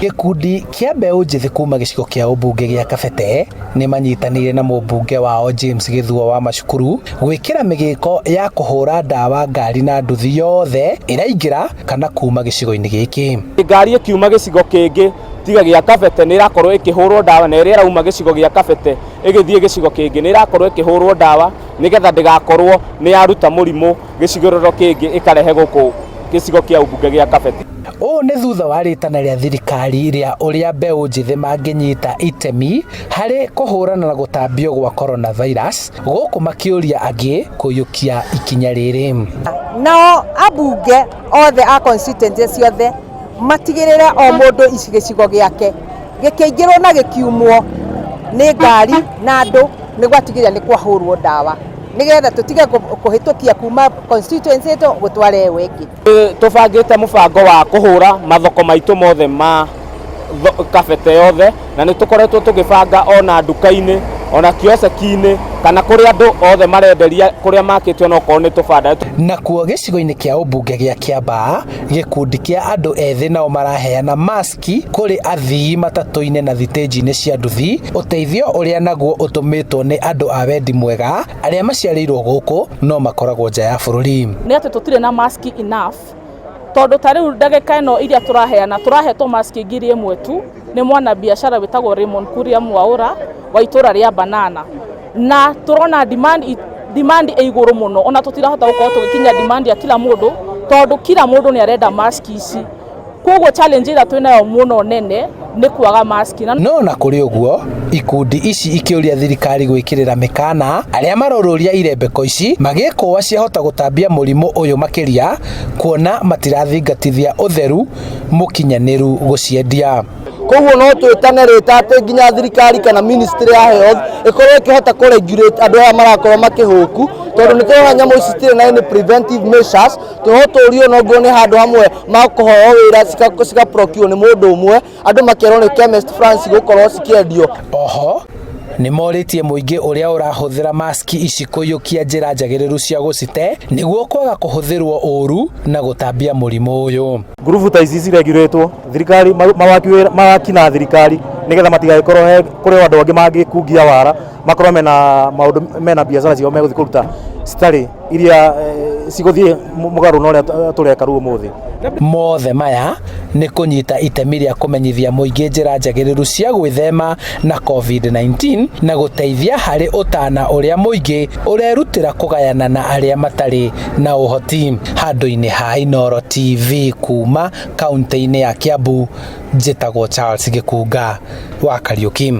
Gĩkundi kĩa mbeũ njĩthĩ kuma gĩcigo kĩa ũmbunge gĩa Kabete nĩ manyitanĩire na mũmbunge wao James Gĩthua wa Macukuru gwĩkĩra mĩgĩko ya kũhũra ndawa ngari na nduthi yothe ĩraingĩra kana kuma gĩcigo-inĩ gĩkĩ. Ngari ĩkiuma gĩcigo kĩngĩ tiga gĩa Kabete nĩ ĩrakorwo ĩkĩhũrwo ndawa, na ĩrĩa ĩrauma gĩcigo gĩa Kabete ĩgĩthiĩ gĩcigo kĩngĩ nĩ ĩrakorwo ĩkĩhũrwo ndawa nĩgetha ndĩgakorwo nĩ yaruta mũrimũ gĩcigo kĩngĩ ĩkarehe gũkũ gĩcigo kĩa ũmbunge gĩa Kabete. Ũũ nĩ thutha wa rĩtana rĩa thirikari rĩa ũrĩa mbeũ njĩthĩ mangĩnyita itemi harĩ kũhũrana na gũtambio gwa coronavirus, gũkũ makĩũria angĩ kũiyũkia ikinya rĩrĩ. Nao ambunge othe a constituency ciothe matigĩrĩre o mũndũ gĩcigo gĩake gĩkĩingĩrwo na gĩkiumwo nĩ ngari na andũ nĩ gwatigĩrĩra nĩ kwahũrwo ndawa nĩgetha tũtige kũhĩtũkia kuma constituency ĩtũ gũtwara ĩyo ĩngĩ. Tũbangĩte mũbango wa kũhũra mathoko maitũ mothe ma Kabete yothe, na nĩ tũkoretwo tũgĩbanga ona nduka-inĩ, ona kioseki-inĩ, kana kũrĩa andũ othe marenderia kũrĩa makĩte onokorwo nĩ tũbanda. Nakuo gĩcigo-inĩ kĩa ũmbunge gĩa Kĩambaa, gĩkundi kĩa andũ ethĩ nao maraheana maski kũrĩ athii matatũ-inĩ na thitĩnji-inĩ cia nduthi, ũteithio ũrĩa naguo ũtũmĩtwo nĩ andũ a wendi mwega arĩa maciarĩirwo gũkũ no makoragwo nja ya bũrũri. Nĩ atĩ tũtirĩ na maski enough, tondũ ta rĩu ndagĩka ĩno iria tũraheana tũrahetwo maski 1000 tu nĩ mwana biacara wĩtagwo Raymond Kuria Mwaũra wa itũra rĩa Banana, na tũrona demand ĩ igũrũ mũno, ona tũtirahota gũkorwo tũgĩkinya demand ya kila mũndũ tondũ kila mũndũ nĩ arenda maski ici. Koguo challenge ĩrĩa twĩnayo mũno nene nĩ kwaga maski. No na kũrĩ ũguo, ikundi ici ikĩũria thirikari gwĩkĩrĩra mĩkana arĩa marorũria irembeko ici magĩkũa ciahota gũtambia mũrimũ ũyũ makĩria, kuona matirathingatithia ũtheru mũkinyanĩru gũciendia. Koguo no twĩtane rĩta atĩ nginya thirikari kana ministry ya health ĩkorwo ĩkĩhota kũ regulate andũ aya marakorwo makĩhũku, tondũ nĩ tũrona nyamũ ici citirĩ na any preventive measures. No tũrio no nguo nĩ handũ hamwe makũheo wĩra cika procure nĩ mũndũ ũmwe, andũ makerwo nĩ chemist France gũkorwo cikĩendio. Oho nĩ morĩtie mũingĩ ũrĩa ũrahũthĩra maski ici kũiyũkia njĩra njagĩrĩru cia gũcite nĩguo kwaga kũhũthĩrwo ũru na gũtambia mũrimũ ũyũ. Ngurubu ta ici ciregulatwo thirikari mawaki na thirikari nĩgetha matigagĩkorwo he kũrĩ andũ angĩ mangĩkungia wara makorwo mena maũndũ mena biacara ciao megũthiĩ kũruta citarĩ iria cigũthiĩ mũgarũ na ũrĩa tũreka rĩu ũmũthĩ. Mothe maya nĩ kũnyita itemi rĩa kũmenyithia mũingĩ njĩra njagĩrĩru cia gwĩthema na COVID-19 na gũteithia harĩ ũtana ũrĩa mũingĩ ũrerutĩra kũgayana na arĩa matarĩ na ũhoti. Handũ-inĩ ha Inooro TV kuma kaunti-inĩ ya Kiambu, njĩtagwo Charles Gĩkunga wa Kariuki.